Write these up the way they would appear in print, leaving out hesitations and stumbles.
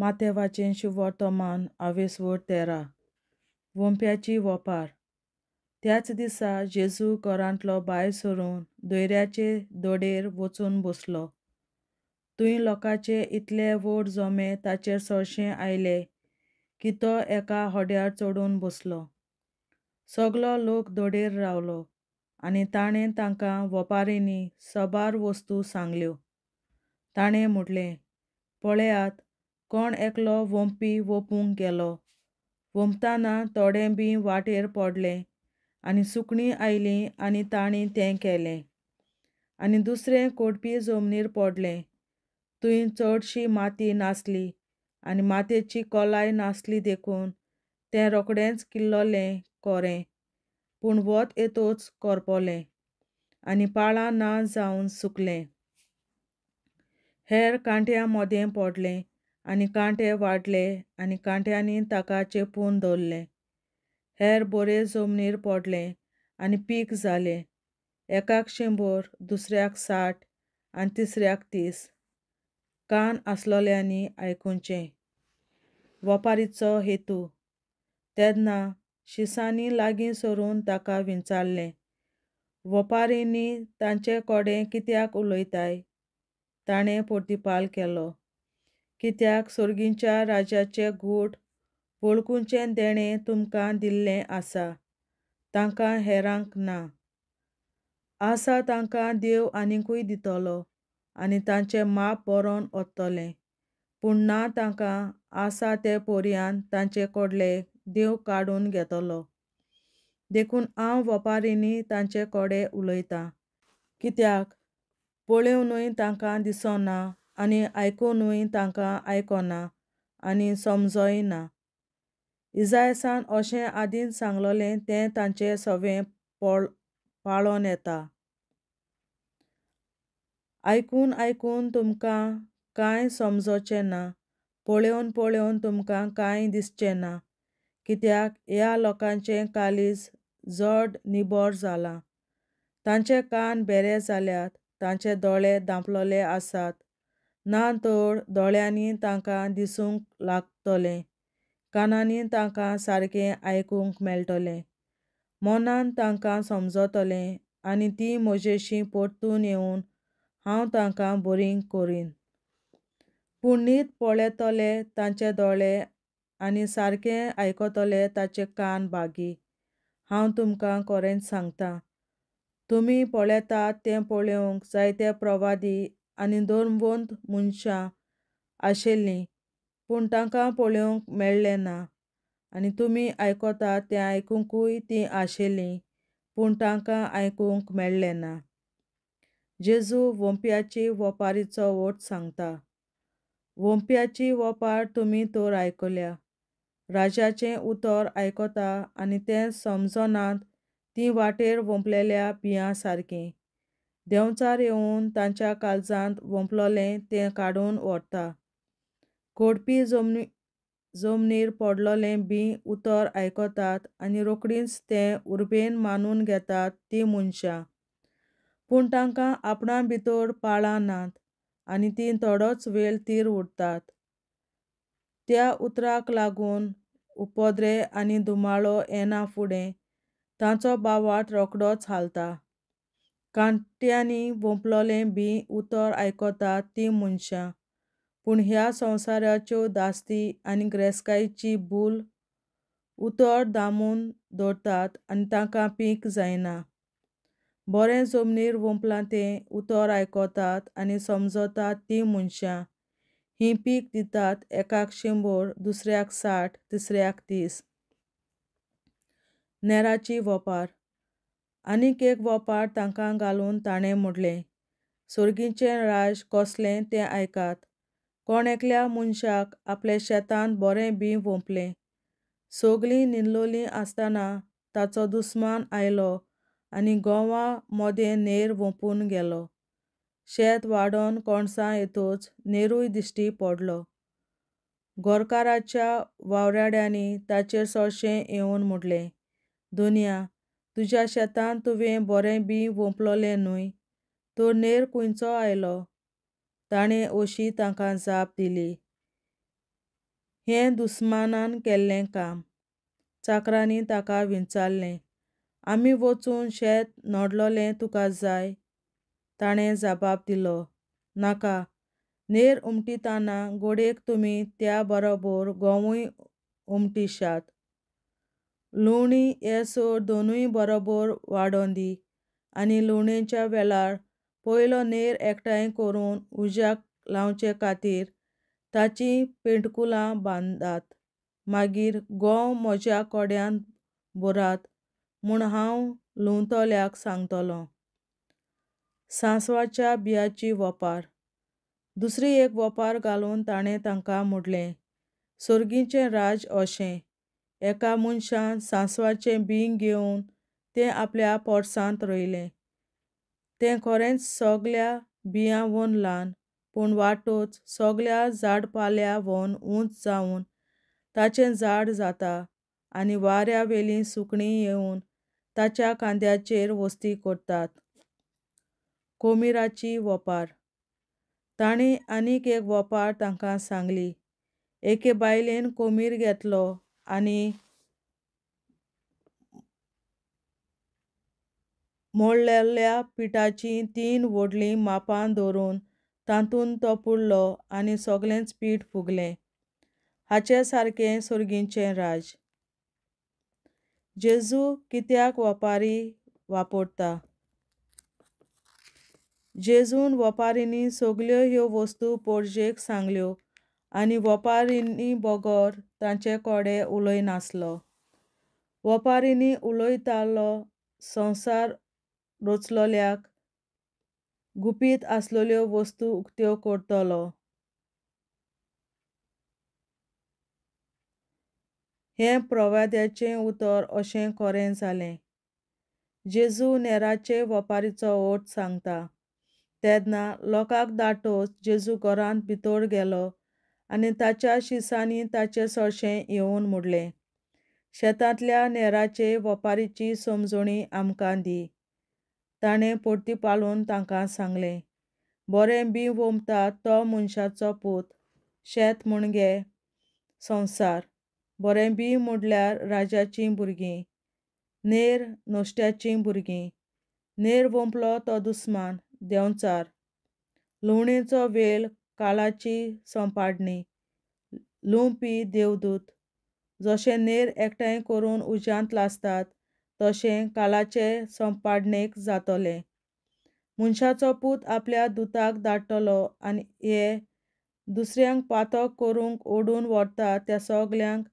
मातेवाचें शुवर्तमान आवेसवड 13. वोंप्याची वोपार. त्याच दिसा जेजू घरांतलो भायर सरून दर्याचे दोडेर वचून बसलो. थंय लोकांचे इतले व्हड जमे ताचेर सरशें आयले की तो एका होड्यार चडून बसलो. सगलो लोक दोडेर रावलो आनी ताणें तांकां वोपारींनी सबार वस्तू सांगल्यो. ताणें म्हटलें, पळयात, कोण एकलो वोंपी वोपूंक गेलो. वोंपतना थोडें बीं वाटेर पडलें आनी सुकणीं आयलीं आनी तांणी तें केलें. आनी दुसरें कोडपी जमनीर पडलें. थंय चडशी माती नासली आनी मातयेची खोलाय नासली देखून तें रोखडेंच किल्ललें कोरें, पूण वत येतच करपलें आनी पाळां ना जावन सुकलें. हेर कांट्यां मदें पडलें आनी कांटे वाडले आनी कांट्यांनी ताका चेपून दवरलें. हेर बरे जमनीर पडलें आनी पीक जालें, एकाक 100, दुसऱ्याक 60 आनी तिसऱ्याक 30. कान आसलोल्यांनी आयकुचें. वोपारीचो हेतू. तेन्ना शिसांनी लागीं सरून ताका विचारलें, वोपारींनी तांचे कडेन कित्याक उलयताय? ताणें प्रतिपाल केलो, कित्याक सर्गीच्या राज्याचे गूट वळखुचें देणें तुमकां दिल्लें आसा, तांकां हेरांक ना. आसा तांकां देव आनिकूय दितलो आनी तांचें माप बरोवन वतलें, पूण ना तांकां आसा ते पोरयान तांचे कडले देव काडून घेतलो. देखून हांव वोपारींनी तांचे कडेन उलयतां, कित्याक पळोवनूय तांकां दिसना आनी आयकुनूय तांकां आयकना आनी समजोय ना. इजायसान अशें आदींच सांगलोलें तें तांचें सवें पाळोन येता. आयकून आयकून तुमकां कांय समजोचें ना, पळोवन पळोवन तुमकां कांय दिसचें ना, कित्याक ह्या लोकांचें काळीज जड निबर जालां, तांचे कान भेरे जाल्यात, तांचे दोळे धांपलोले आसात, ना तर दोळ्यांनी तांकां दिसूंक लागतलें, कानांनी तांकां सारकें आयकूंक मेळटलें, मनान तांकां समजतलें आनी तीं म्हजेशीं परतून येवन हांव तांकां बरीं करीन. पूण नीत पळयतले तांचे दोळे आनी सारकें आयकतले ताचे कान भागी. हांव तुमकां खरेंच सांगता, तुमी पळयतात तें पळोवंक जायते प्रवादी आनी धर्मवंत मनशां आशिल्लीं, पूण तांकां पळोवंक मेळ्ळें ना. आनी तुमी आयकतात तें आयकुंकूय तीं आशिल्लीं, पूण तांकां आयकूंक मेळ्ळें ना. जेजू वोंप्याची वोपारीचो वट सांगता. वोंप्याची वोपार तुमी तर आयकल्या. राजाचें उतर आयकता आनी तें समजनात तीं वाटेर वोंपलेल्या बियां सारकीं. देंवचार येवन तांच्या काळजांत वोंपलोलें तें काडून व्हरता. कोडपी जमनीर पडलोलें बीं उतर आयकतात आनी रोखडींच तें उर्बेन मानून घेतात तीं मनशां, पूण तांकां आपणा भितर पाळां नात आनी तीं थोडोच वेळ तीर उरतात. त्या उतराक लागून उपद्रे आनी धुमाळो येना फुडें तांचो भावार्थ रोखडोच हालता. कांट्यांनी वोंपलोलें बीं उतर आयकतात तीं मनशां, पूण ह्या संवसाराच्यो धास्ती आनी ग्रेस्कायची भूल उतर दामून दवरतात आनी तांकां पीक जायना. बरें जमनीर वोंपलां तें उतर आयकतात आनी समजतात तीं मनशां हीं पीक दितात, एकाक 100, दुसऱ्याक 60, तिसऱ्याक 30. नेराची वोपार. आनीक एक वोपार तांकां घालून ताणें म्हटलें, सर्गीचें राज कसलें तें आयकात. कोण एकल्या मनशाक आपल्या शेतांत बरें बीं वोंपलें. सगलीं न्हिदलोलीं आसतना ताचो दुस्मान आयलो आनी गोंवा मदें नेर वोंपून गेलो. शेत वाडोवन कोणसां येतच नेरूय दिश्टी पडलो. गोरकाराच्या वावराड्यांनी ताचेर सरशें येवन म्हटलें, दुनिया, तुज्या शेतांत तुवें बरें बीं वोंपलोलें न्हय, तर नेर खंयचो आयलो? ताणें अशी तांकां जाप दिली, हें दुस्मानान केल्लें काम. चाकरांनी ताका विचारलें, आमी वचून शेत नडलोलें तुका जाय? ताणें जबाब दिलो, नाका. नेर उमटिताना गोडेक तुमी त्या बरोबर गोंवूय उमटिशात. लुवणी येसर दोनूय बरोबर वाडोंदी आनी लुवणेच्या वेळार पयलो नेर एकठांय करून उज्याक लावचे खातीर ताचीं पेंटकुलां बांदात. मागीर गोंव म्हज्या कोड्यान भरात म्हूण हांव लुवतल्याक सांगतलों. सांसवाच्या बियाची वोपार. दुसरी एक वोपार घालून ताणें तांकां म्हणलें, सर्गीचें राज्य अशें, एका मनशान सांसवाचें बीं घेवन तें आपल्या पोरसांत रोयलें. तें खरेंच सगल्या बियां वोन ल्हान, पूण वाटोच सगल्या झाडपाल्या वोन उंच जावन ताचें झाड जाता आनी वाऱ्या वेलीं सुकणीं येवन ताच्या खांद्याचेर वस्ती करतात. कोमिराची वोपार. ताणें आनीक एक वोपार तांकां सांगली. एके बायलेन कोमीर घेतलो आनी मोडलेल्या पिठाचीं 3 व्हडलीं मापां दवरून तातूंत तो पुरलो आनी सगलेंच पीठ फुगलें. हाचे सारकें सर्गीचें राज. जेजू कित्याक वोपारी वापरता? जेजून वोपारींनी सगल्यो ह्यो वस्तू पोरजेक सांगल्यो आनी वोपारींनी बगर तांचे कोडे उलयनासलो. वोपारींनी उलयतालो संवसार रचलोल्याक गुपीत आसलेल्यो वस्तू उक्त्यो करतलो. हें प्रवाद्याचें उतर अशें खरें जालें. जेजू नेराचे वोपारीचो अर्थ सांगता. तेन्ना लोकांक दाटोच जेजू घरांत भितर गेलो आनी ताच्या शिसांनी ताचे सरशें येवन म्हणलें, शेतांतल्या नेराचे वोपारीची समजणी आमकां दी. ताणें परतीपालून तांकां सांगलें, बरें बीं वोमता तो मनशाचो पूत, शेत म्हणगे संवसार, बरें बीं म्हणल्यार राजाचीं भुरगीं, नेर नश्ट्याचीं भुरगीं, नेर वोंपलो तो दुस्मान, देंवचार, लुवणेचो वेळ काळाची संपाडणी, लुवपी देवदूत. जशें नेर एकठांय करून उज्यांत लासतात तशें काळाचे संपाडणेक जातलें. मनशाचो पूत आपल्या दुताक धाडटलो आनी हे दुसऱ्यांक पातक करूंक ओडून व्हरता त्या सगल्यांक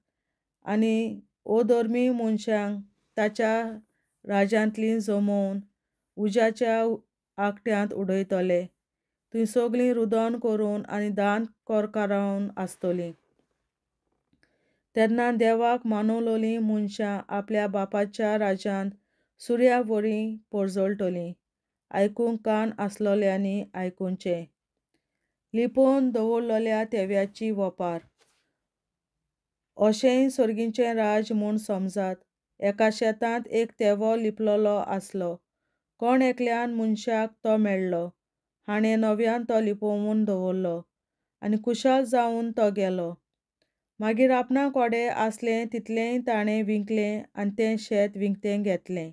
आनी अधर्मी मनशांक ताच्या राज्यांतलीं जमोवन उज्याच्या आकट्यांत उडयतले. थंय सगलीं रुदन करून आनी दांत करकरावन आसतलीं. तेन्ना देवाक मानवलोलीं मनशां आपल्या बापाच्या राज्यांत सुर्या वरी पोरजळटलीं. आयकूंक कान आसलोल्यांनी आयकुचें. लिपोवन दवरलेल्या तेव्याची वोपार. अशेंय सर्गीचें राज म्हूण समजात. एका शेतांत एक तेवो लिपलोलो आसलो. कोण एकल्यान मनशाक तो मेळ्ळो. हाणें नव्यान तो लिपोवन दवरलो आनी खुशाल जावन तो गेलो. मागीर आपणा कोडे आसलें तितलेंय ताणें विंकलें आनी तें शेत विकतें घेतलें.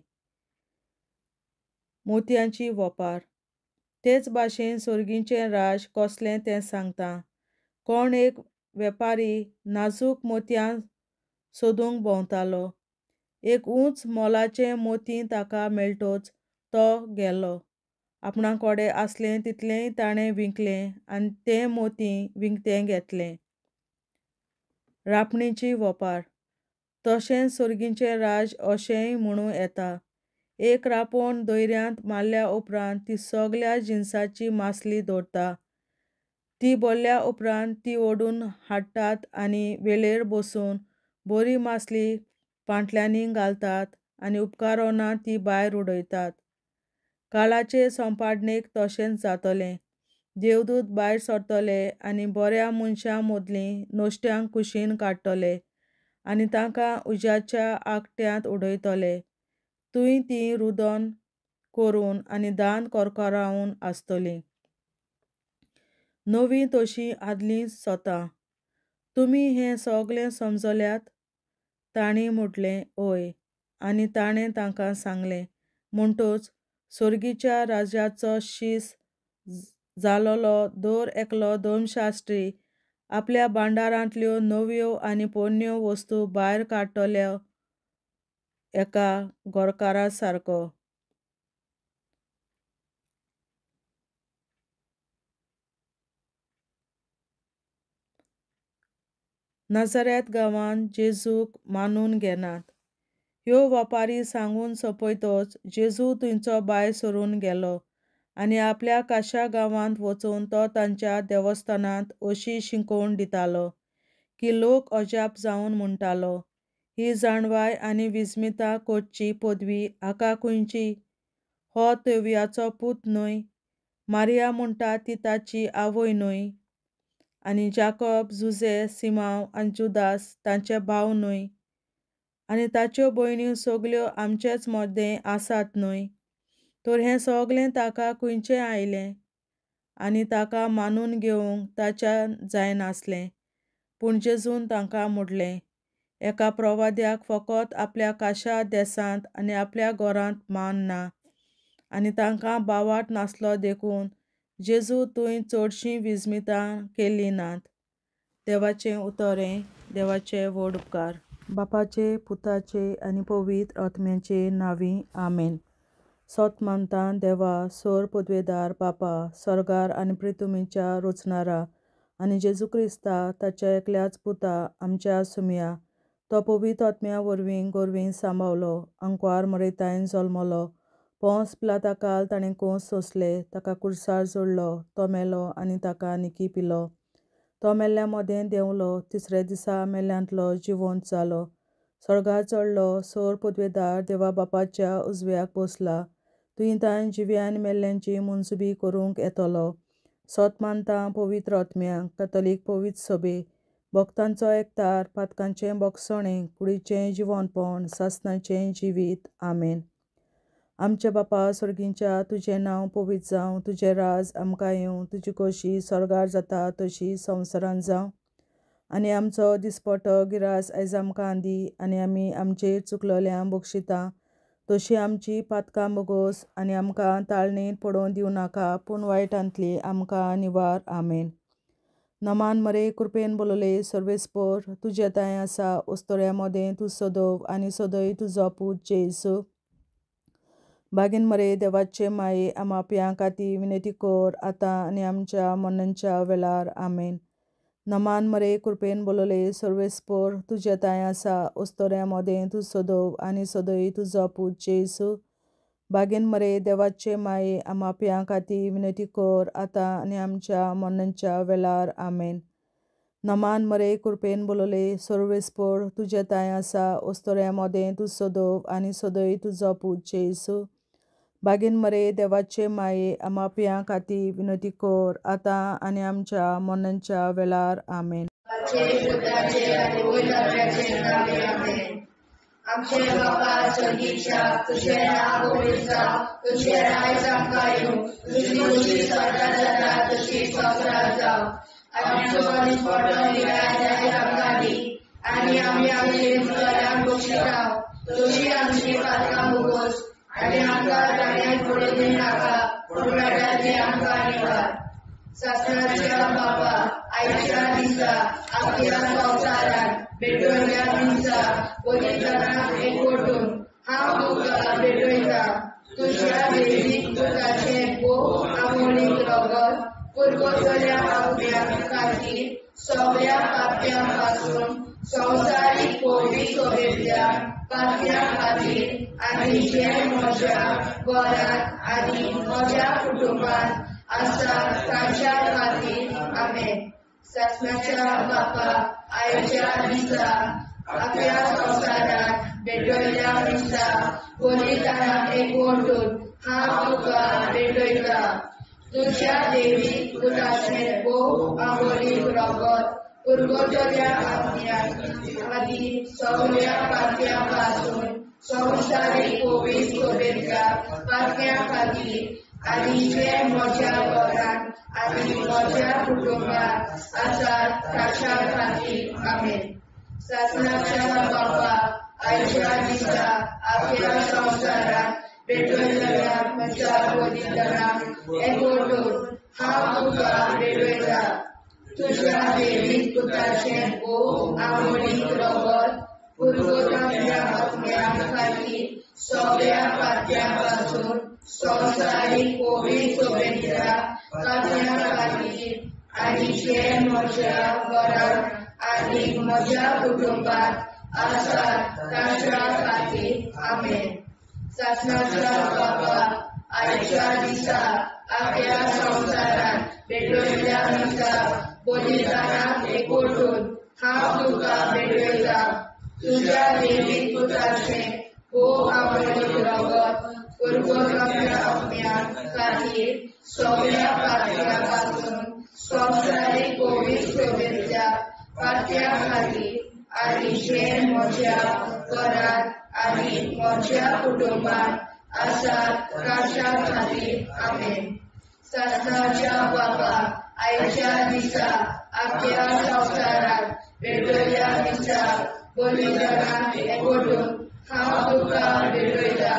मोतयांची वोपार. तेच भाशेन सर्गीचें राज कसलें तें सांगता. कोण एक वेपारी नाजूक मोतयां सोदूंक भोंवतालो. एक उंच मोलाचें मोती ताका मेळटोच तो गेलो. आपणा कोडे आसलें तितलेंय ताणें विंकलें आनी तें मोती विकतें घेतलें. रापणीची वोपार. तशेंच सर्गीचें राज अशेंय म्हणूं येता. एक रापोण दर्यांत मारल्या उपरांत ती सगल्या जिनसाची मासली दवरता. ती भरल्या उपरांत ती ओडून हाडटात आनी वेळेर बसून बरी मासली पांटल्यांनी घालतात आनी उपकारोना ती भायर उडयतात. काळाचे संपाडणेक तशेंच जातलें. देवदूत भायर सरतले आनी बऱ्या मनशां मदलीं नश्ट्यांक कुशीन काडटले आनी तांकां उज्याच्या आकट्यांत उडयतले. थंय तीं रुदन करून आनी दांत करकरावन आसतलीं. नवीं तशीं आदलीं सोतां. तुमी हें सगळें समजल्यात? तांणी म्हटलें, ओय. आनी ताणें तांकां सांगलें, म्हणटच सोर्गीच्या राज्याचो शीस जालोलो दर एकलो धर्मशास्त्री आपल्या भांडारांतल्यो नव्यो आनी पोरण्यो वस्तू भायर काडटल्या एका गोरकारा सारको. नाझारेथ गांवांत जेजूक मानून घेनात. ह्यो वपारी सांगून सोंपयतच जेजू थंयचो भायर सरून गेलो आनी आपल्या काशा गांवांत वचून तो तांच्या देवस्थानांत अशी शिकोवण दितालो की लोक अजाप जावन म्हणटालो, ही जाणवाय आनी विस्मिता करची पदवी हाका खंयची? हो तेवयाचो पूत न्हय? मारिया म्हणटा ती ताची आवय न्हय? आनी जाकोब, जुझे, सिमांव आनी जुदास तांचे भाव न्हय? आनी ताच्यो भयण्यो सगल्यो आमचेच मदें आसात न्हय? तर हें सगलें ताका खंयचें आयलें? आनी ताका मानून घेवंक ताच्यान जायनासलें. पूण जेजून तांकां म्हणलें, एका प्रवाद्याक फकत आपल्या काशा देसांत आनी आपल्या घरांत मान ना. आनी तांकां बावाट नासलो देखून जेजू थंय चडशीं विस्मितां केलीं नात. देवाचें उतर हें देवाचे व्हड उपकार. बापाचे, पुताचे आनी पवित्र आत्म्याचे नांवी, आमेन. सत मानता देवा, सोर पदवेदार बापा, सर्गार आनी प्रितुमीच्या रचणारा आनी जेजू क्रिस्ता ताच्या एकल्याच पुता आमच्या सुमया, तो पवित्र आत्म्या वरवीं गोरवीं सांबावलो, अंकवार मरेतायन जल्मलो, पोंस पिलाताकाल ताणें कोंस सोंसले, ताका कुर्सार जोडलो, तो मेलो आनी ताका निकी पिलो. तो मेल्ल्या मदें देंवलो, तिसऱ्या दिसा मेल्ल्यांतलो जिवंत जालो, स्वर्गार चडलो, सोर पदवेदार देवा बापाच्या उजव्याक बसला, थंय ताण जिव्या आनी मेल्ल्यांची मुनसुबी करूंक येतलो. सत मानता पवित्र आत्म्याक, कथोलीक पवित्र सभे, भक्तांचो एकतार, पातकांचें बोगसणें, कुडीचें जिवनपण, सासणाचें जिवीत, आमेन. आमच्या बापा सर्गींच्या, तुजें नांव पवित्र जावं, तुजें राज आमकां येवं, तुजी खोशी स्वर्गार जाता तशी संवसारांत जावं. आनी आमचो दिसपटो गिरास आयज आमकां दी, आनी आमी आमचेर चुकलोल्यांक बक्षिता तशी आमची पातकां बोगोस, आनी आमकां ताळणेंत पडोवन दिवं नाका, पूण वायटांतली आमकां निवार, आमेन. नमान मरे, कृपेन बोलले, सर्वेस्पोर तुजें तांय आसा, उस्तोऱ्या मदें तूं सदव आनी सदय तुजो पूत जेजू. बागीन मरे देवाचे माये, आमापयां खातीर विनंती कर, आतां आनी आमच्या मरणाच्या वेळार, आमेन. नमान मरे, कृपेन बोलले, सर्वेस्पोर तुजें तांय आसा, उस्तोऱ्या मदें तूं सदव आनी सदय तुजो पूत जेजू. बागीन मरे देवाचे माये, आमापयां खातीर विनंती कर, आतां आनी आमच्या मरणाच्या वेळार, आमेन. नमान मरे, कृपेन बोलले, सर्वेस्पोर तुजें तांय आसा, उस्तोऱ्या मदें तूं सदव आनी सदय तुजो पूत जेजू. बागीन मरे देवाचे माये, आमापयां खातीर विनंती कर, आतां आनी आमच्या मरणाच्या वेळार, आमेन. आमचे बापा सर्गीच्या, तुजें नांव पवित्र जावं, तुजें राज आमकां येवं, तुजी खोशी स्वर्गार जाता तशी संवसारांत जावं. आमचो दिसपटो गिरास आयज आमकां दी, आनी आमी आमचे चुकल्यांक बक्षिता तशी आमची पातकां बोगोस, आनी आमकां ताणें पडून दिवनाका, पूण वायटांतली आमकां निवार. सासणाच्या बापा, आयच्या दिसा आपल्या संवसारांत भेटवल्ल्या दिसा बलिदानाक एकवटून हांव तुका भेटयता. तुज्या देवीक पुताचें भोव आमोलीक रगत पुरवतल्या आपल्या खातीर सगळ्या पाप्यां पासून संवसारीक पवित्र सभेंतल्या पाप्यां खातीर आनी जे म्हज्या घरांत आनी म्हज्या कुटुंबांत आसा तांच्या खातीर, आमेन. सासणाच्या बापा, आयच्या दिसा आपल्या संवसारांत भेटवल्ल्या दिसा बलिदानाक एकवटून हांव तुका भेटयता. तुज्या देवी पुताचें भोव आमोलीक रगत पुरवतल्या आत्म्या खातीर सगळ्या पाप्यां पासून संवसारीक पवित्र सभेंतल्या पाप्यां खातीर आनी जे म्हज्या घरांत आनी म्हज्या कुटुंबात आसात ताच्या खातीर. आमेन. सासणाच्या बापा, आयच्या दिसा आख्या संवसारात भेटयल्ल्या म्हज्या बलिदानाक एकवटून हांव तुका भेटयता. तुज्या देवीक पुताचें भोव आवडीक रगत पुर्वजांच्या आत्म्या खातीर सगळ्या पात्यां पासून संवसारीक पवित्र सोबेच्या पात्यां खातीर आनी जे म्हज्या घरांत आनी म्हज्या कुटुंबात आसात ताच्या खातीर. आमेन. सासणाच्या बापा, आयच्या दिसा आख्या संवसारात भेटयल्ल्या दिसा बलिदानाक एकवटून हांव तुका भेटयता. तुज्या देवीक पुताचें भोव आवडीक रगत पुर्वजांच्या आत्म्या खातीर सगळ्या पात्यां पासून संवसारीक पवित्र सोबेच्या पात्यां खातीर आनी जे म्हज्या घरांत आनी म्हज्या कुटुंबात आसात ताच्या खातीर. आमेन. सासणाच्या बापा, आयच्या दिसा आख्या संवसारात भेटयल्ल्या दिसा बलिदानाक एकवटून हांव तुका भेटयता.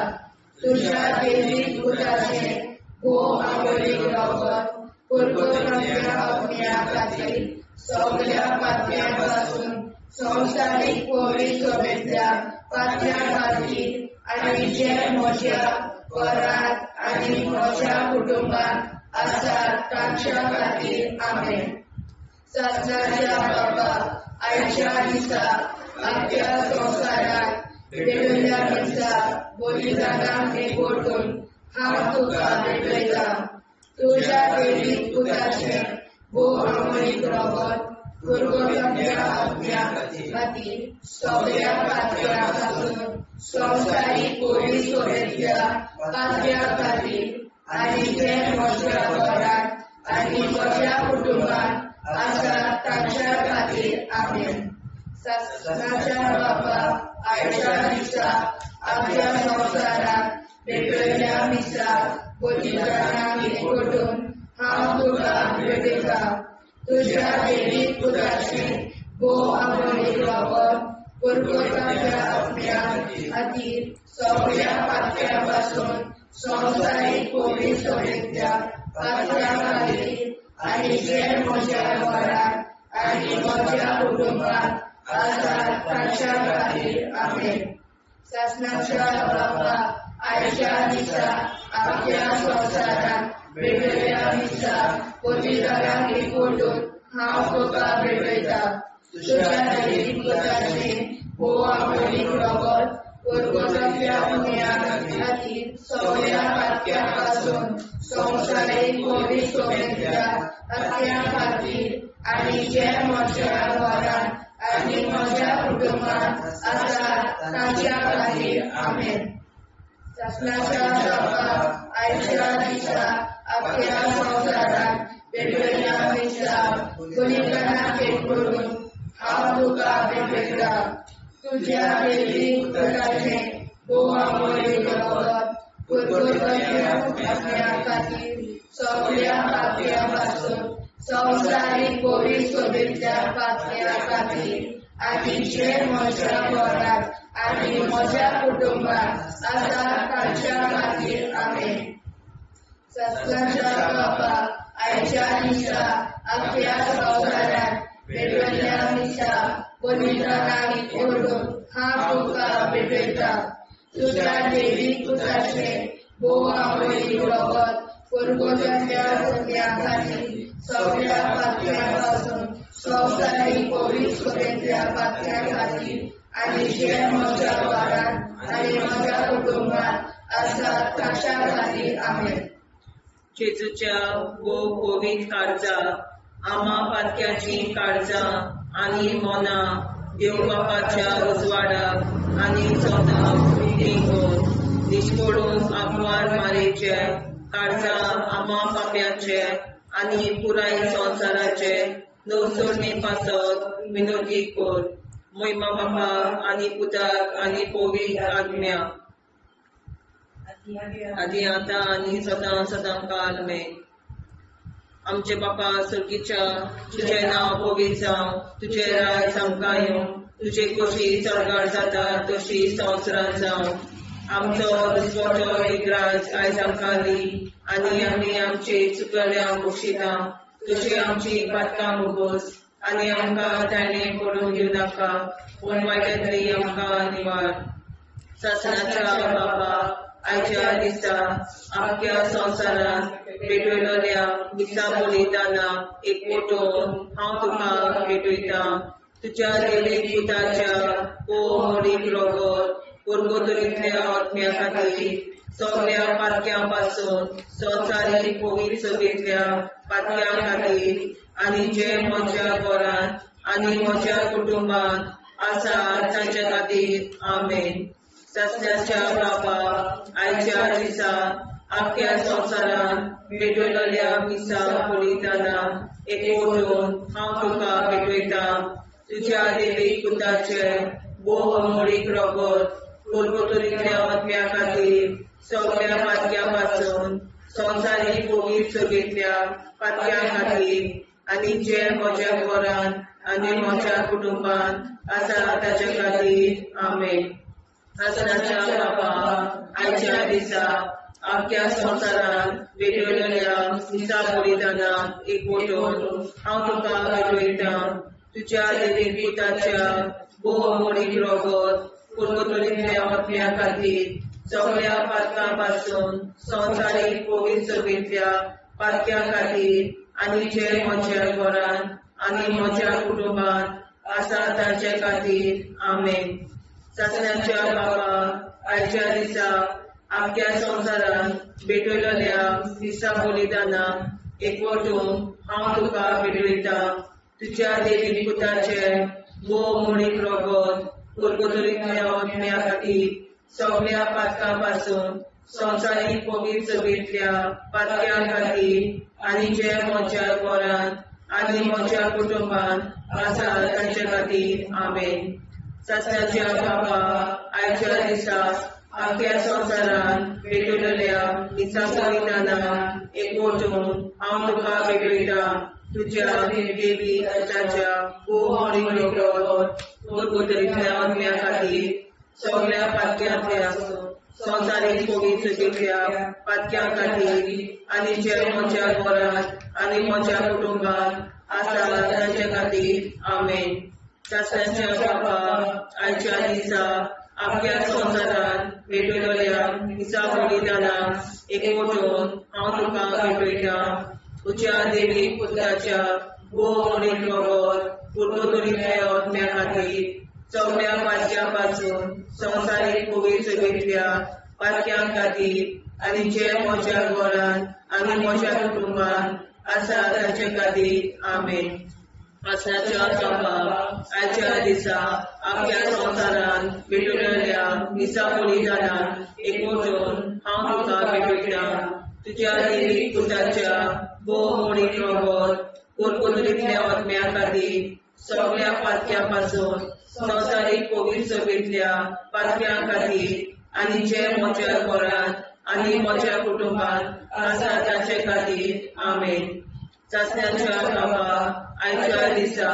तुज्या देवीक पुताचें भोव आवडीक रगत पुर्वजांच्या आत्म्या खातीर सगळ्या पात्यां पासून संवसारीक पवित्र सोबेच्या पात्यां खातीर आनी जे म्हज्या घरांत आनी म्हज्या कुटुंबात आसात तांच्या खातीर. आमेन. सासणाच्या बापा, आयच्या दिसा आख्या संवसारात भेटयल्ल्या दिसा बलिदानाक एकवटून हांव तुका भेटयता. तुज्या देवीक पुताचें भोव आवडीक रगत पुर्वजांच्या आत्म्या खातीर सगळ्या पात्यां पासून संवसारीक पवित्र सोबेच्या पात्यां खातीर आनी जे म्हज्या घरांत आनी म्हज्या कुटुंबात आसात तांच्या खातीर. आमेन. सासणाच्या बापा, आयच्या दिसा आख्या संवसारात भेटयल्ल्या मिसा बलिदानाक एकवटून हांव तुका भेटयता. तुज्या देवीक पुताचें भोव आवडीक रगत पुर्वजांच्या आत्म्या खातीर सगळ्या पात्यां पासून संवसारीक पवित्र सोबेच्या पात्यां खातीर आनी जे म्हज्या घरांत आनी म्हज्या कुटुंबात आसात ताच्या खातीर. आमेन. सासणाच्या बापा, आयच्या दिसा आख्या संवसारात भेटयल्ल्या दिसा बलिदानाक एकवटून हांव तुका भेटयता. तुज्या देवीक पुताचें भोव आवडीक रगत पुर्वजांच्या आत्म्या खातीर सगळ्या पात्यां पासून संवसारीक पवित्र सोबेच्या पात्यां खातीर आनी जे म्हज्या घरांत आनी म्हज्या कुटुंबात आसात तांच्या खातीर. आमेन. सासणाच्या बापा, आयच्या दिसा आख्या संवसारात भेटयल्ल्या दिसा बलिदानाक एकवटून हांव तुका भेटयता. तुज्या देवीक पुताचें भोव आवडीक रगत पुर्वजांच्या आत्म्या खातीर सगळ्या पात्यां पासून संवसारीक पवित्र सोबेच्या पात्यां खातीर आनी जे म्हज्या घरांत आनी म्हज्या कुटुंबात आसात तांच्या खातीर. आमेन. सासणाच्या बापा, आयच्या दिसा आख्या संवसारात भेटयल्ल्या दिसा बलिदानाक एकवटून हांव तुका भेटयता. तुज्या देवीक पुताचें भोव आवडीक रगत पुर्वजांच्या आत्म्या खातीर सगळ्या पात्यां पासून संवसारीक पवित्र सोबेच्या पात्यां खातीर आनी जे म्हज्या घरांत आनी म्हज्या कुटुंबात आसात ताच्या खातीर. आमेन. जेजूच्या भोव पवित्र काळजा, आमा पातक्याचीं काळजां आनी मनां देव बापाच्या उजवाडाक आनी स्वताक उक्तीं कर. निश्कोडून आंकवार मारेचे काळजां आमा पाप्याचे आनी पुराय संवसाराचे नवसरणे पासत विनोदी कर. मोहिमा बापा आनी पुताक आनी पवित्र आत्म्या आदी आतां आनी सदां सदां काल मे. आमचे बापा स्वर्गीच्या, तुजें नांव पवित्र जावं, तुजें राज आमकां येवं, तुजे कशी स्वर्गार जाता तशी संवसारांत जावं. आमचो दिसवडो एक राज आयज आमकां दी आनी आमी आमचे चुकल्या बक्षिता तशी आमची पातकां मुगोस आनी आमकां ताणें पडून घेवं नाका, पूण वायटांतली आमकां निवार. सासणाच्या बाबा, आयच्या दिसा आमच्या संवसारांत भेटवलेल्या मिसा बलिदाना एक मोटो हांव तुका भेटयतां. तुज्या देवी पुताच्या मोडीक रगत पुर्गोतरींतल्या आत्म्या खातीर सगळ्या पातक्यां पासून संवसारीक पवित्र सभेंतल्या पातक्यां खातीर आनी जे म्हज्या घरांत आनी म्हज्या कुटुंबांत आसा तांच्या खातीर. आमेन. सासणाच्या बापा, आयच्या दिसा आख्या संवसारांत भेटवलेल्या मिसा बलिदाना एक ओडून हांव तुका भेटयतां. तुज्या देवी पुताचें भोव अमोळीक रगत पुर्गोतरींतल्या आत्म्या खातीर सगळ्या पातक्यां पासून संवसारीक पवित्र सभेंतल्या पातक्यां खातीर आनी जे म्हज्या घरांत आनी म्हज्या कुटुंबांत आसा ताच्या खातीर. आमेन. सासणाच्या बापा, आयच्या दिसा आख्या संवसारांत भेटवलेल्या मिसा बलिदाना एक मोटो हांव तुका भेटयतां. तुज्या देवी पुताच्या भोव अमोळीक रगत पुर्गोतरींतल्या आत्म्या खातीर सगळ्या पातकां पासून संवसारीक पवित्र सभेंतल्या पातक्यां खातीर आनी जे म्हज्या घरांत आनी म्हज्या कुटुंबांत आसा तांचे खातीर. आमेन. सासणाच्या बाबा, आयच्या दिसा आख्या संवसारांत भेटवलेल्या मिसा बलिदाना एकवटून हांव तुका भेटयतां. तुज्या देवी पुताचें भोव मोडीक रगत पुर्गोतरींतल्या आत्म्या खातीर सगळ्या पातकां पासून संवसारीक पवित्र सभेंतल्या पातक्यां खातीर आनी जे म्हज्या घरांत आनी म्हज्या कुटुंबांत आसा तांचे खातीर. आमेन. सासणाच्या बाबा, आयच्या दिसा आख्या संवसारांत भेटवलेल्या मिसा बलिदाना एकवटून हांव तुका भेटयतां. तुज्या देवी पुताच्या भोव मोडीक रगत पुर्गोतरींतल्या आत्म्या खातीर सगळ्या पातक्यांतल्या संवसारीक पवित्र सभेंतल्या पातक्यां खातीर आनी जे म्हज्या घरांत आनी म्हज्या कुटुंबांत आसा तांचे खातीर. आमेन. सासणाच्या बाबा, आयच्या दिसा आख्या संवसारांत भेटवलेल्या मिसा बलिदाना एकवटून हांव तुका भेटयतां. तुज्या देवी पुताच्या भोव मोडीक रगत पुर्गोतरींतल्या आत्म्या खातीर सगळ्या पातक्यां पासून संवसारीक पवित्र सभेंतल्या पातक्यां खातीर आनी जे म्हज्या घरांत आनी म्हज्या कुटुंबांत आसा तांचे खातीर. आमेन. सासणाच्या बाबा, आयच्या दिसा आख्या संवसारांत भेटवलेल्या मिसा बलिदाना एकवटून हांव तुका भेटयतां. तुज्या देवी पुताच्या भोव मोडीक रगत पुर्गोतरींतल्या आत्म्या खातीर सगळ्या पातक्यां पासून संवसारीक पवित्र सभेंतल्या पातक्यां खातीर आनी जे म्हज्या घरांत आनी म्हज्या कुटुंबांत आसा तांचे खातीर. आमेन. सासणाच्या बाबा, आयच्या दिसा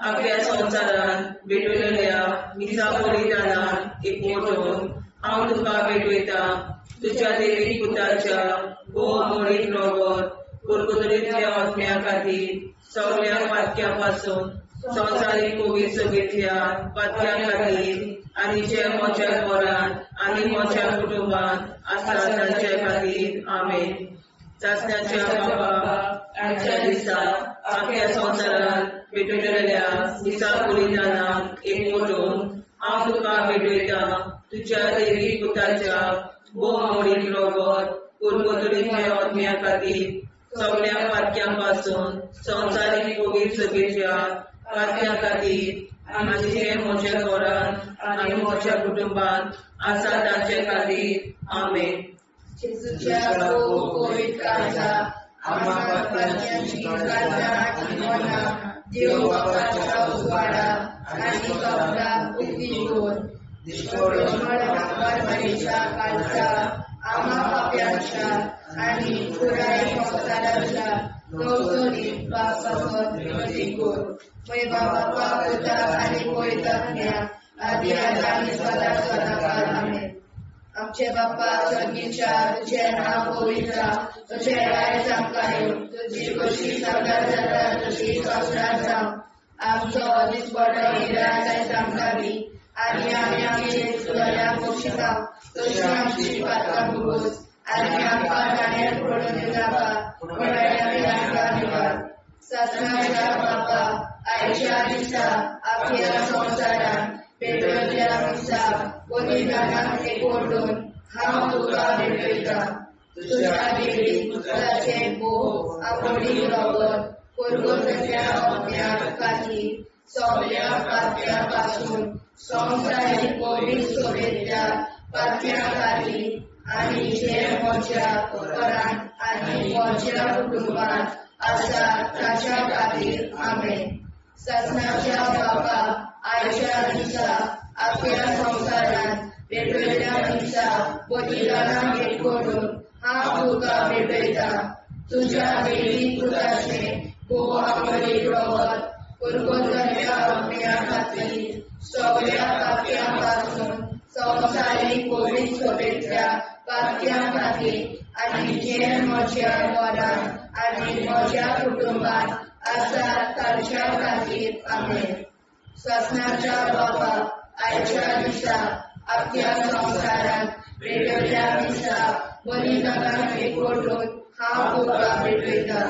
आख्या संवसारांत भेटवलेल्या मिसा बलिदाना एकवटून हांव तुका भेटयतां. तुज्या देवी पुताच्या भोव मोडीक रगत पुर्गोतरींतल्या आत्म्या खातीर सगळ्या पातक्यां पासून संवसारीक पवित्र सभेंतल्या पातक्यां खातीर आनी जे म्हज्या घरांत आनी म्हज्या कुटुंबांत आसा तांचे खातीर. आमेन. सासणाच्या बाबा, आयच्या दिसा आख्या संवसारांत भेटवलेल्या मिसा बलिदाना एकवटून हांव तुका भेटयतां. तुज्या देवी पुताच्या भोव मोडीक रगत पुर्गोतरींतल्या आत्म्या खातीर सगळ्या पातक्यां पासून संवसारीक पवित्र सभेच्या पातक्यां खातीर आनी जे म्हज्या घरांत आनी म्हज्या कुटुंबांत आसा तांचे खातीर. आमेन. जेजूच्या पवित्र काळजा, आम्हा पातक्यांची काळजां आनी मनां देव बापाच्या उजवाडा आनी कपलाक उक्ती दवर. मरणेच्या काळजा, आम्हा पाप्यांच्या आनी पुराय संवसाराच्या नवसोनी बापासत विनोदी कोर मय बापा पुता आनी पवित्र आदी आनी सदा सदाकाळ आमेन. आमचे बाप्पा स्वर्गीच्या तुझें नांव पवित्र तुझें राज आमकां येवं तुजी खोशी सर्गार जाता तशी संवसारांत जावं. आमचो दिसपडो इराज आयज आमकां दी आनी आमी आमचे चुकल्यांक बक्षिता तशी आमची पातकां भोगोस आनी आमकां ताणें पडून दिवनाका पूण आमकां निवार. सासणाच्या बापा आयच्या दिसा आख्या संवसारांत पेटवल्ल्या मिसा बलिदानाक एकवटून हांव तुका भेटयता. तुज्या देवी पुताचें भोव आवडी रगत कोरगोजाच्या अज्ञा खातीर सगल्या पात्या पासून संवसारीक पवित्र सोबेतल्या पात्या खातीर आनी जे म्हज्या घरांत आनी म्हज्या कुटुंबांत आसा ताच्या खातीर आमेन. सासणाच्या बापा आयच्या दिसा आख्या संवसारांत पेटवल्ल्या मिसा बलिदानाक एकवटून हांव तुका भेटयता. तुज्या देवी पुताचें भोव आवडी रगत पुर्वजाच्या अज्ञा खातीर सगल्या पाप्यां पासून संवसारीक पवित्र सोबेतल्या पाप्यां खातीर आनी जे म्हज्या घरांत आनी म्हज्या कुटुंबांत आसा तांच्या खातीर आमेन. सासणाच्या बापा आयच्या दिसा आख्या संवसारांत पेटवल्ल्या मिसा बलिदानाक एकवटून हांव तुका भेटयता.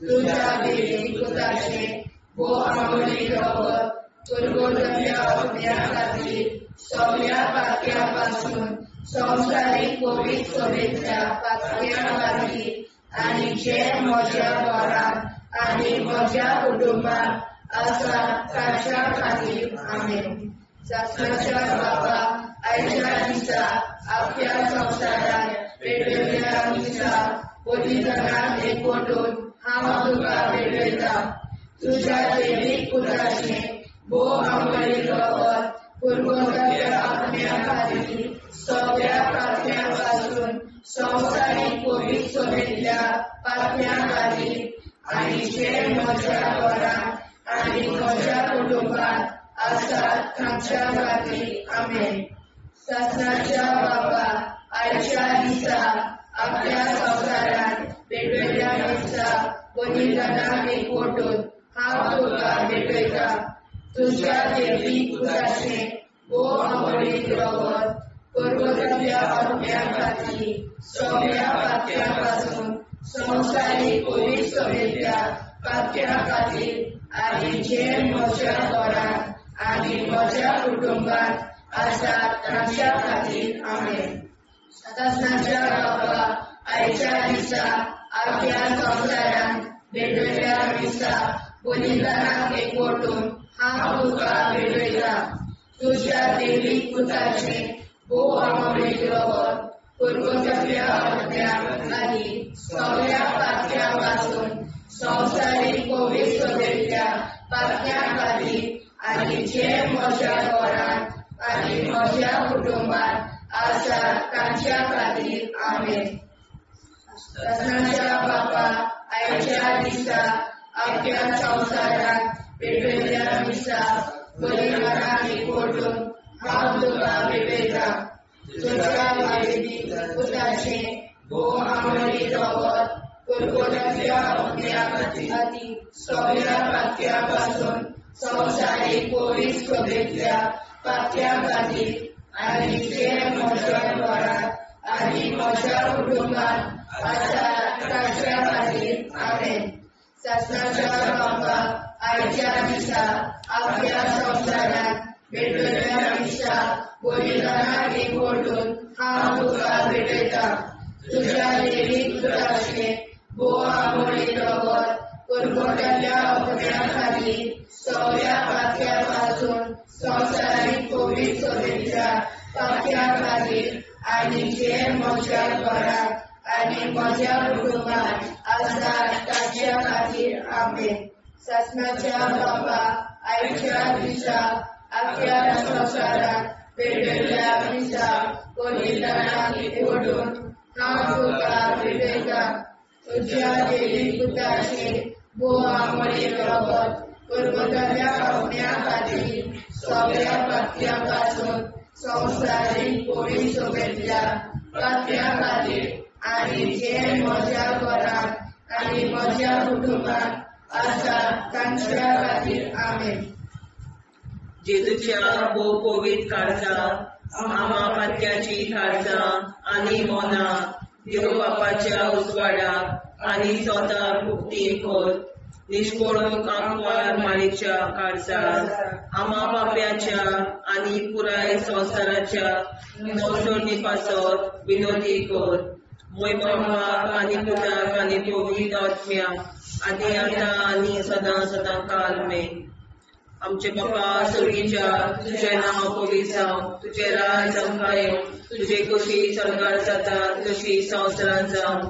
तुज्या देवी पुताचें भोव आवडी रगत पुर्वजाच्या अज्ञा खातीर सगल्या पात्या पासून संवसारीक पवित्र सोबेतल्या पात्या खातीर आनी जे म्हज्या घरांत आनी म्हज्या कुटुंबांत आसा ताच्या खातीर आमेन. सासणाच्या बापा आयच्या दिसा आख्या संवसारांत पेटवल्ल्या मिसा बलिदानाक एकवटून हांव तुका भेटयता. तुज्या देवीक पुताचें भोव आवडी रगत पुर्वजाच्या आज्ञा खातीर सगल्या पात्यां पासून संवसारीक पवित्र सोबेतल्या पात्यां खातीर आनी जे म्हज्या घरांत आनी म्हज्या कुटुंबांत आसा तांच्या खातीर आमेन. सासणाच्या बापा आयच्या दिसा आख्या संवसारांत पेटवल्ल्या मिसा बलिदानाक एकवटून हांव तुका भेटयता. तुज्या देवी पुताचें भोव आवडी रगत पुर्वजाच्या अज्ञा खातीर सगल्या पात्यां पासून संवसारीक पवित्र सोबेतल्या पात्यां खातीर आनी जे म्हज्या घरांत आनी म्हज्या कुटुंबांत आसा तांच्या खातीर आमेन. सासणाच्या बापा आयच्या दिसा आख्या संवसारांत पेटवल्ल्या मिसा बलिदानाक एकवटून हांव तुका भेटयता. तुज्या देवी पुताचें भोव आवडी रगत पुर्वजाच्या अज्ञा खातीर सगल्या पात्यां पासून संवसारीक पवित्र सोबेतल्या पात्यां खातीर आनी जे म्हज्या घरांत आनी म्हज्या कुटुंबांत आसा तांच्या खातीर आमेन. सासणाच्या बापा आयच्या दिसा आख्या संवसारांत पेटवल्ल्या मिसा बलिदानाक एकवटून हांव तुका भेटयता. तुज्या देवी पुताचें भोव आवडी रगत पुर्वजाच्या अज्ञा खातीर सगल्या पात्यां पासून संवसारीक पवित्र सोबेतल्या पात्यां खातीर आनी जे म्हज्या घरांत आनी म्हज्या कुटुंबांत आसा तांच्या खातीर आमेन. सासणाच्या बापा आयच्या दिसा आख्या संवसारांत पेटवल्ल्या मिसा बलिदानाक एकवटून हांव तुका भेटयता. तुज्या देवी पुताचें भोव आवडी रगत पुर्वजाच्या अज्ञा खातीर सगल्या पात्यां पासून संवसारीक पवित्र सोबेतल्या पात्यां खातीर आनी जे म्हज्या घरांत आनी म्हज्या कुटुंबांत आसा ताच्या खातीर आमेन. सासणाच्या बापा आयच्या दिसा आख्या संवसारांत पेटवल्ल्या मिसा बलिदानाक एकवटून हांव तुका भेटयता. तुज्या देवी पुताचे भोव आमोळे रगत पुर्वजाल्या आत्म्या खातीर सगळ्या पातक्यां पासून संवसारीक कोवी सोबेतल्या पातक्यां खातीर आनी जे म्हज्या घरांत आनी म्हज्या कुटुंबांत आसा तांच्या खातीर. आमेन. जेजूच्या भोव पवित्र काळजा आमा पातक्याची काळजा आनी मनां देव बापाच्या उजवाडाक आनी स्वता मुक्ती कर. निष्कोळूंक आंकवार मारीच्या काळजार आमा पाप्याच्या आनी पुराय संवसाराच्या नवसोडणी पासत विनोदी कर. मोय बापाक आनी पुताक आनी पवित्र आत्म्याक आनी आतां आनी सदां सदां काल मेन. आमचे बापा स्वर्गीच्या, तुजें नांव पवित्र जावं, तुजें राज आमकां येवं, तुजे कशी स्वर्गार जाता तशी संवसारांत जावं.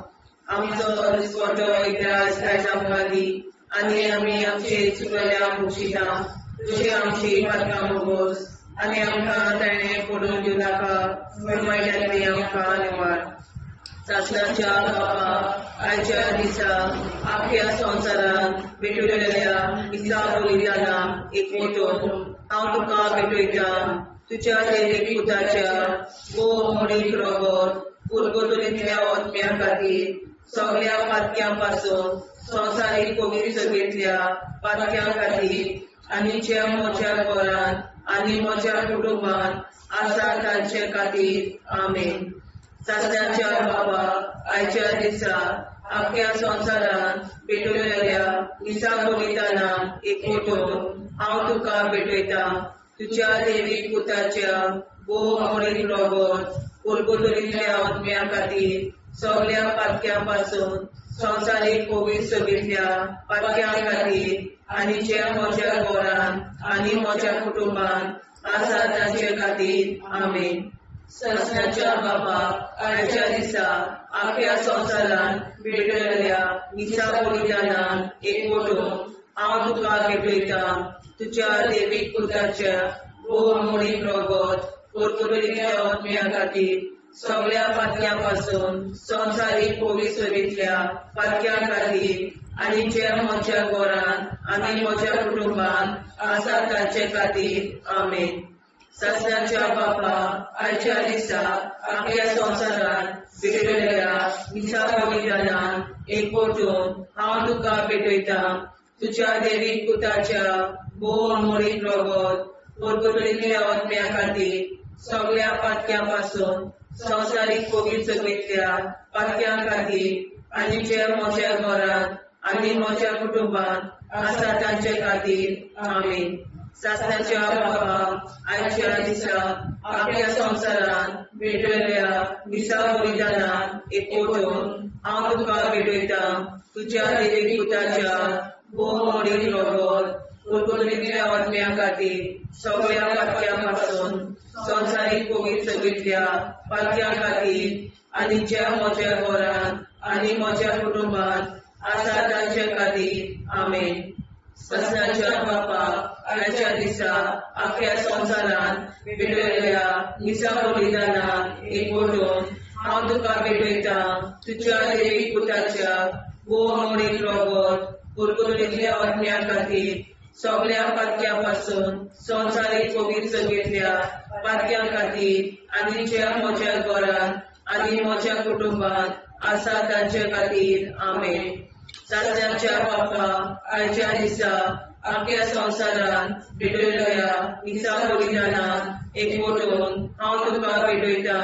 आमचो दिसपटो इतिहास आयज आमकां दी आनी आमी आमचे चुकल्या मुक्षिता तुजे आमची पातकां मोगोस आनी आमकां ताणें पडून दिवं नाका, पूण वायटांतली आमकां निवार. सासणाच्या बापा आयच्या दिसा आख्या संवसारांत भेटवलेल्या मिसा बलिदाना एकवटून हांव तुका भेटयता. तुज्या देवी पुताच्या भोव मोडीक रगत पुर्गतुरींतल्या आत्म्या खातीर सगळ्या पातक्यां पासून संवसारीक पवित्र सभेंतल्या पातक्यां खातीर आनी ज्या म्हज्या घरांत आनी म्हज्या कुटुंबांत आसा तांचे खातीर. आमेन. सासणाच्या बाबा आयच्या दिसा आख्या संवसारांत पेटवलेल्या मिसा बलिदाना एकवटून हांव तुका भेटयता. तुज्या देवी पुताच्या भोव मोडीक रगत पुर्गुतुरींतल्या आत्म्या खातीर सगळ्या पातक्यां पासून संवसारीक पवित्र सभेंतल्या पातक्यां खातीर आनी ज्या म्हज्या घरांत आनी म्हज्या कुटुंबांत आसा तांचे खातीर. आमेन. सासणाच्या बाबा आयच्या दिसा आख्या संवसारांत भेटवलेल्या मिसा बलिदानान एकवटून हांव तुका भेटयता. तुज्या देवी पुताच्या भोव मोडीक रगत पुर्तुगेलीच्या आत्म्या खातीर सगळ्या पातक्यां पासून संवसारीक पवित्र सभेंतल्या पातक्यां खातीर आनी जे म्हज्या घरांत आनी म्हज्या कुटुंबांत आसा तांचे खातीर. आमेन. सासणाच्या बापा आयच्या दिसा आख्या संवसारांत भेटवलेल्या मिसा बलिदानान एकवटून हांव तुका भेटयता. तुज्या देवी पुताच्या भोव मोडीक रगत पुर्तुगेलीच्या आत्म्या खातीर सगळ्या पातक्यां पासून संवसारीक पवित्र सभेंतल्या पातक्यां खातीर आनी जे म्हज्या घरांत आनी म्हज्या कुटुंबांत आसा तांचे खातीर. आमेन. सासणाच्या बाबा आयच्या दिसा आख्या संवसारांत भेटवलेल्या मिसा बलिदानान एकवटून हांव तुका भेटयता. तुज्या देवी पुताच्या भोव मोडीक रगत पुर्तुगेलीच्या आत्म्या खातीर सगळ्या पातक्यां पासून संवसारीक पवित्र सभेंतल्या पातक्यां खातीर आनी ज्या म्हज्या घरांत आनी म्हज्या कुटुंबांत आसा तांचे खातीर. आमेन. सासणाच्या बापा आयच्या दिसा आख्या संवसारांत भेटवलेल्या मिसा बलिदानान एकवटून हांव तुका भेटयता. तुज्या देवी पुताच्या भोव मोडीक रगत पुर्तुगेलीच्या आत्म्या खातीर सगळ्या पातक्यां पासून संवसारीक पवित्र सभेंतल्या पातक्यां खातीर आनी ज्या म्हज्या घरांत आनी म्हज्या कुटुंबांत आसा तांचे खातीर. आमेन. सासणाच्या बापा आयच्या दिसा आख्या संवसारांत भेटवलेल्या मिसा बलिदानान एकवटून हांव तुका भेटयता.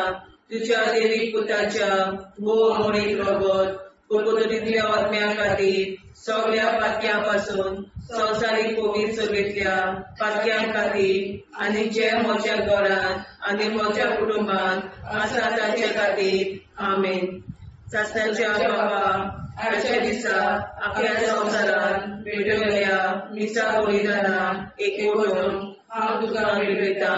तुज्या देवी पुताच्या भोव मोडीक रगत पुर्तुगेलीच्या आत्म्या खातीर सगळ्या पातक्यां पासून संवसारीक पवित्र सभेंतल्या पातक्यां खातीर आनी जे म्हज्या घरांत आनी म्हज्या कुटुंबांत आसा तांचे खातीर. आमेन. सासणाच्या बाबा आयच्या दिसा आख्या संवसारांत भेटवलेल्या मिसा बलिदानान एकवटून हांव तुका भेटयता.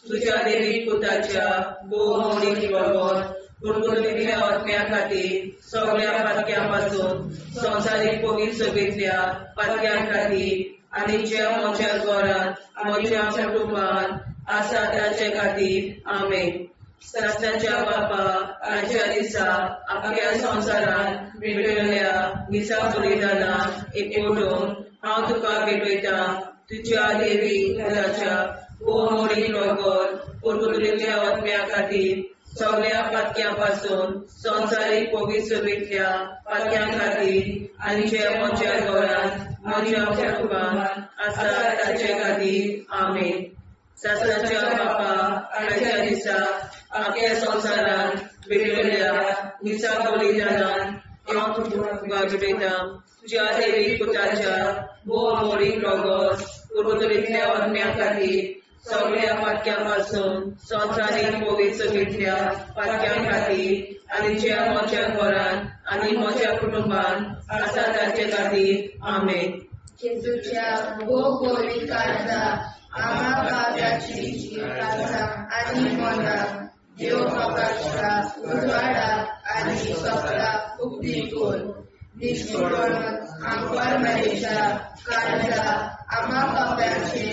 तुज्या देवी पुताच्या भोव मोडीक रगत पुर्तुगेलीच्या आत्म्या खातीर सगळ्या पातक्यां पासून संवसारीक पवित्र सभेंतल्या पातक्यां खातीर आनी ज्या म्हज्या घरांत म्हज्या कुटुंबांत आसा तांचे खातीर. आमेन. सासणाच्या बापा आयच्या दिसा आपल्या संवसारांत भेटयल्ल्या मिसा बलिदानाक एकवटून हांव तुका भेटयतां तुज्या देवी पुताच्या भोव मोडीक रगत पुर्तुगेल्या आत्म्या खातीर सगळ्या पातक्यां पासून संवसारीक पवित्र सभेंतल्या पातक्यां खातीर आनी जे म्हज्या घरांत म्हज्या कुटुंबांत आसा ताचे खातीर. आमेन. सासणाच्या बापा आयच्या दिसा आख्या संवसारांत भेटयल्ल्या मिसा बलिदानान हांव तुका भेटयतां तुज्या देवी पुताच्या भोव मोडीक रगत पुर्तुगेल्या आत्म्या खातीर सगळ्या पातक्यां पासून संवसारीक पवित्र सभेंतल्या पातक्यां खातीर आनी ज्या म्हज्या घरांत आनी म्हज्या कुटुंबांत आसा ताचे खातीर. आमेन. जेजूच्या भोव पवित्र काळजा आमा पाप्याची काळजां आनी मनां देव बापाच्या उजवाडाक आनी स्वताक उक्ती कर. निश्कोळून आमकां मरेच्या काळजा आमा पाप्याचे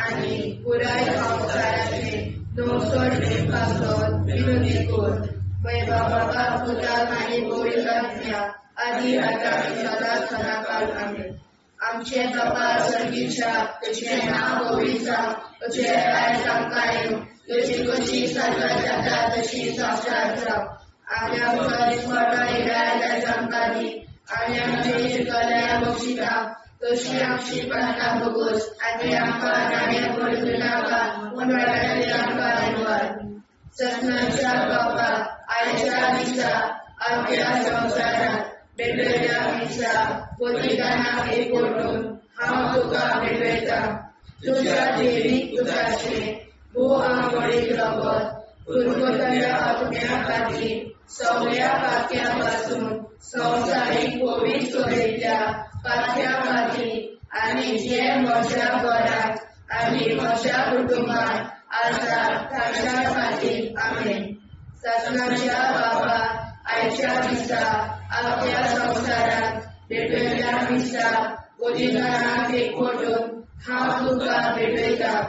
आनी पुराय संवसाराचे नवसोडणे पासत विनंती कर. बाबा पुताक आनी पवित्र आत्म्या आदी आतां आनी सदांच सदांकाळ. आमेन. आमचे बापा सर्गीच्या तुजें नांव पवित्र जावं, तुजें राज आमकां येवं, तुजी कशी सर्गात जाता तशी संवसारांत जावं. आमच्या आमकां दिसवडो येराय आयज आमकां दी आनी आमचे शिकल्या बक्षिता तशी आमची प्रार्थना भोगोस आनी आमकां नाण्या पडूं नाका पूण वायटांतल्यान आमकां निवार. सपनाच्या बापा आयच्या दिसा आमच्या संवसारांत भेटयल्ल्या मिसा बलिदानाक एकवटून हांव तुका भेटयतां तुज्या देवी पुताचें भोव आमोडीक रगत पुर्वतल्या आत्म्या खातीर सगळ्या पातक्यां पासून संवसारीक पवित्र सभेंतल्या पातक्यां खातीर आनी जे म्हज्या घरांत आनी म्हज्या कुटुंबांत आसा ताच्या खातीर. आमेन. सासणाच्या बापा आयच्या दिसा आपल्या संवसारांत भेटयल्ल्या मिसा बलिदानाक एकवटून हांव तुका भेटयतां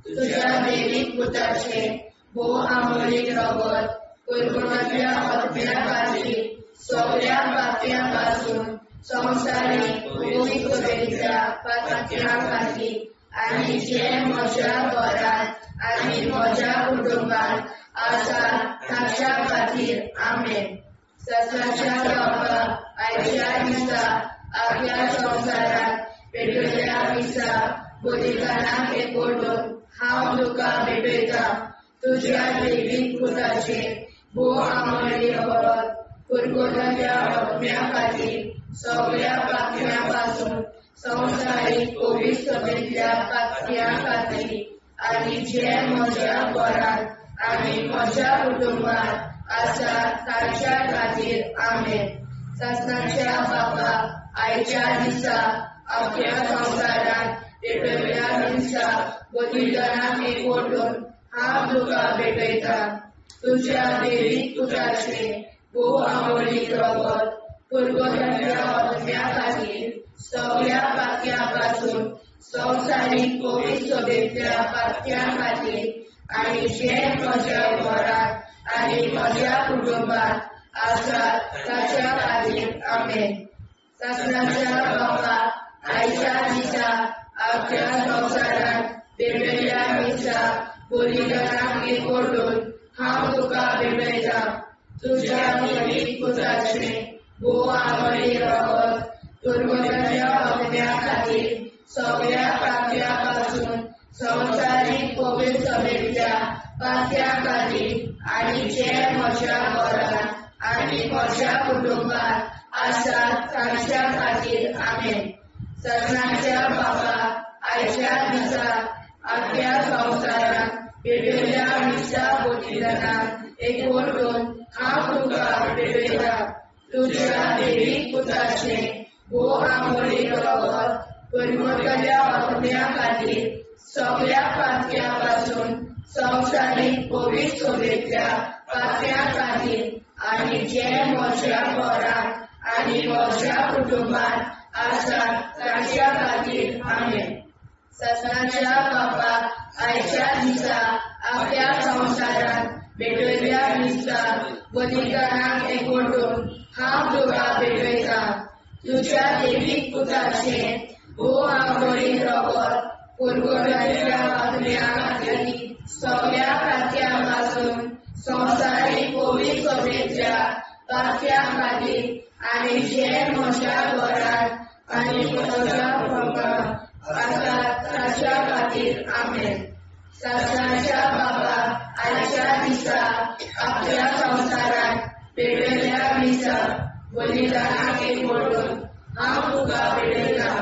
तुज्या देवीक पुताचें भोव आमोलीक रगत पुर्वतल्या आत्म्या खातीर सगळ्या पातक्यां पासून संवसारीक पवित्र सभेंतल्या पातक्यां खातीर आनी जे म्हज्या घरांत आनी म्हज्या कुटुंबांत आसा ताच्या खातीर. आमेन. सासणाच्या बापा आयच्या दिसा आपल्या संवसारांत भेटयल्ल्या मिसा बलिदानाक एकवटून हांव तुका भेटयतां तुज्या देवीक पुताचें भोव आमोली रगत पुर्वतल्या आत्म्या खातीर सगळ्या पातक्यां पासून संवसारीक पवित्र सभेंतल्या पातक्यां खातीर आनी जे म्हज्या घरांत आनी म्हज्या कुटुंबांत आसा ताच्या खातीर. आमेन. सासणाच्या बापा आयच्या दिसा आपल्या संवसारांत भेटयल्ल्या मिसा बलिदानाक एकवटून हांव तुका भेटयतां तुज्या देवीक पुताचें भोव आमोलीक रगत पुर्वतल्या आत्म्या खातीर सगळ्या पातक्यां पासून संवसारीक पवित्र सभेंतल्या पातक्यां खातीर आनी जे म्हज्या घरांत आनी म्हज्या कुटुंबांत आसा ताच्या खातीर. आमेन. सासणाच्या बापा आयच्या दिसा आपल्या संवसारांत भेटयल्ल्या मिसा बलिदानाक एकवटून हांव तुका भेटयतां तुज्या देवीक पुताचें भोव आमोली रगत पुर्वतल्या आत्म्या खातीर सगळ्या पातक्यां पासून संवसारीक पवित्र सभेंतल्या पातक्यां खातीर आनी जे म्हज्या घरांत आनी म्हज्या कुटुंबांत आसा ताच्या खातीर. आमेन. सासणाच्या बापा आयच्या दिसा आपल्या संवसारांत भेटयल्ल्या मिसा बलिदानाक एकवटून हांव तुका भेटयतां तुज्या देवीक पुताचें भोव आमोलीक रगत पुर्वतल्या आत्म्या खातीर सगळ्या पातक्यां पासून संवसारीक पवित्र सभेंतल्या पातक्यां खातीर आनी जे म्हज्या घरांत आनी म्हज्या कुटुंबांत आसा ताच्या खातीर. आमेन. सासणाच्या बापा आयच्या दिसा आपल्या संवसारांत भेटयल्ल्या बलिदानाक एकवटून हांव तुका भेटयतां. तुज्या देवीक पुताचें भोव आवडीन रगत पुरगोटाच्या आत्म्या खातीर सगळ्या पात्यां पासून संवसारीक पवित्र सभेच्या पात्यां खातीर आनी जे म्हज्या घरांत आनी म्हज्या कुटुंबांत आसात ताच्या खातीर. आमेन. सासणाच्या बाबा, आयच्या दिसा आपल्या संवसारांत पेटयल्ल्या मिसा बलिदानाक एकवटून हांव तुका भेटयतां.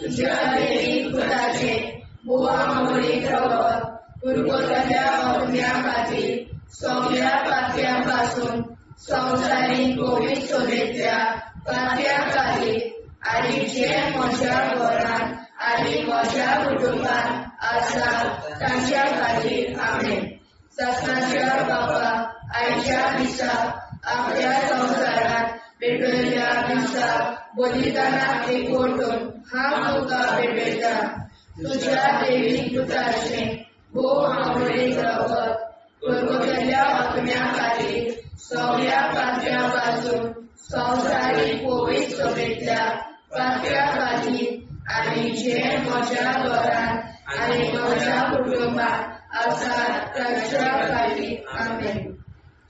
तुज्या देवीक पुताचें भोव आवडीक रगत पुरगोताच्या आत्म्या खातीर सगळ्या पात्यां पासून संवसारीक पवित्र सभेंतल्या पात्यां खातीर आनी जे म्हज्या घरांत आनी म्हज्या कुटुंबांत आसा तांच्या खातीर. आमेन. सासणाच्या बाबा, आयच्या दिसा आपल्या संवसारांत पेटयल्ल्या दिसा बलिदानाक एकवटून हांव तुका भेटयतां. तुज्या देवीक पुताचें भोव आवडीक रगत पुरगोतल्या आत्म्या खातीर सगळ्या पात्यां पासून संवसारीक पवित्र सभेंतल्या पात्यां खातीर आनी जे म्हज्या घरांत आनी म्हज्या कुटुंबांत आसात तांच्या खातीर. आमेन.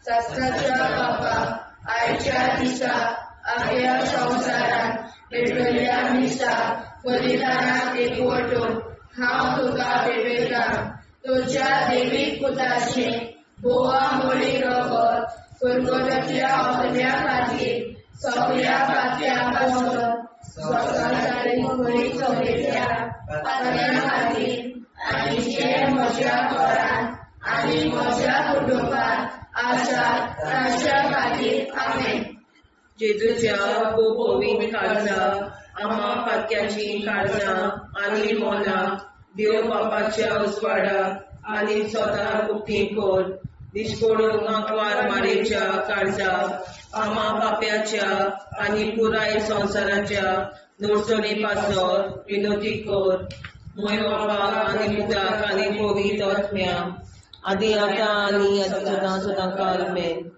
सासणाच्या बाबा, आयच्या दिसा आपल्या संवसारांत पेटयल्ल्या मिसा बलिदानाक एकवटून हांव तुका भेटयतां. तुज्या देवीक पुताचें भोव मोडीक रगत पुरगोटाच्या आत्म्या खातीर सगळ्या पात्यां पासून संवसारीक पवित्र सभेंतल्या पात्यां खातीर आनी जे म्हज्या घरांत आनी म्हज्या कुटुंबांत आसात तांच्या खातीर. आमेन. जेजूच्या भोव पवित्र काळजा, आम्हा पातक्याचीं काळजां आनी मोनां देव बापाच्या उजवाडाक आनी स्वता उक्ती कर. निश्कोडून आंकवार मारेच्या काळजा, आम्हा पाप्याच्या आनी पुराय संवसाराच्या नोडसणी पासत विनोती कर. मोय बापाक आनी पुताक आनी पवित्र आत्म्याक, आदी आतां आनी सदां सदां काल. आमेन.